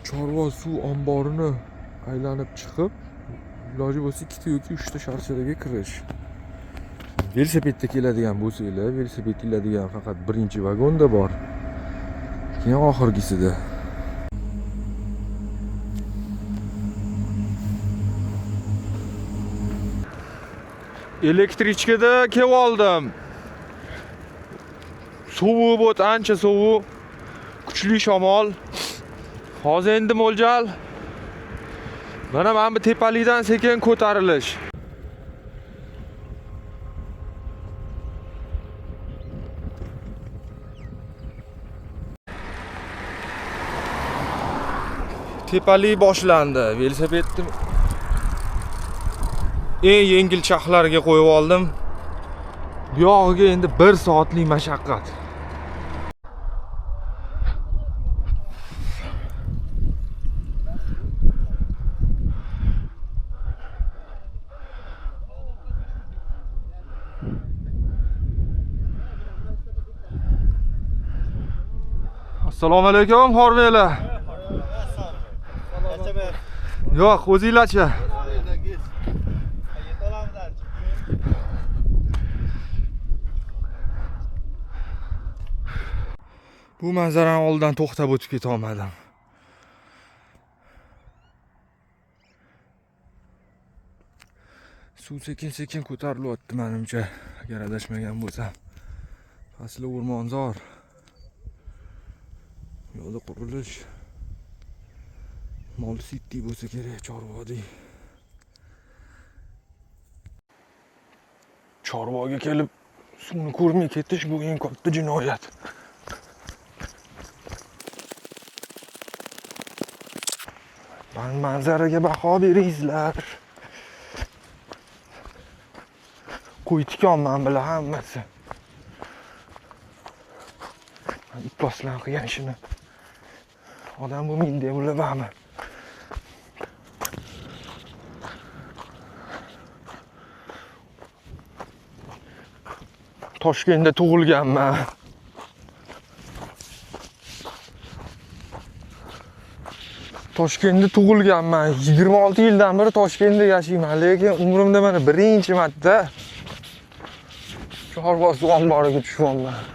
Chorvoq suv omborini aylanib chiqib, iloji bo'lsa 2 yoki 3 ta sharsharaga kirish. Velosipedda keladigan bo'lsanglar, velosiped iladigan faqat birinchi vagonda bor. Keyin oxirgisida. Elektrichkada kelib oldim. Sovuq bo't, ancha sovuq. Kuchli shamol. Hozir endi mo'ljal. Mana bu tepalikdan sekin ko'tarilish. Tepalik boshlandi. Velosipedni eng yengil charxlarga qo'yib oldim. Bu yog'iga endi 1 soatlik mashaqqat. Assalomu alaykum, Hormela. Yo'q, o'zinglarchi. Bu manzarani oldidan to'xtab o'tib keta olmadim. Suv sekin-sekin ko'tarilyapti menimcha, agar adashmagan bo'lsam. Pastli o'rmonzor. Bu yoqda qurilish. Mol City bo'lsa kerak, Chorvoqdek. Chorvoqga kelib suvni ko'rmay ketish bu eng katta jinoyat. Manzaraga baho beringizlar. Qo'ytikonman bilan hammasi. Ifloslar qilgan ishini. Odam bo'lmaydi deb o'ylamayman. Toshkentda tug'ilganman. Toshkentda tug'ilganman. 26 yildan beri Toshkentda yashayman, lekin umrimda mana birinchi marta Chorvoq suv omboriga tushyapman.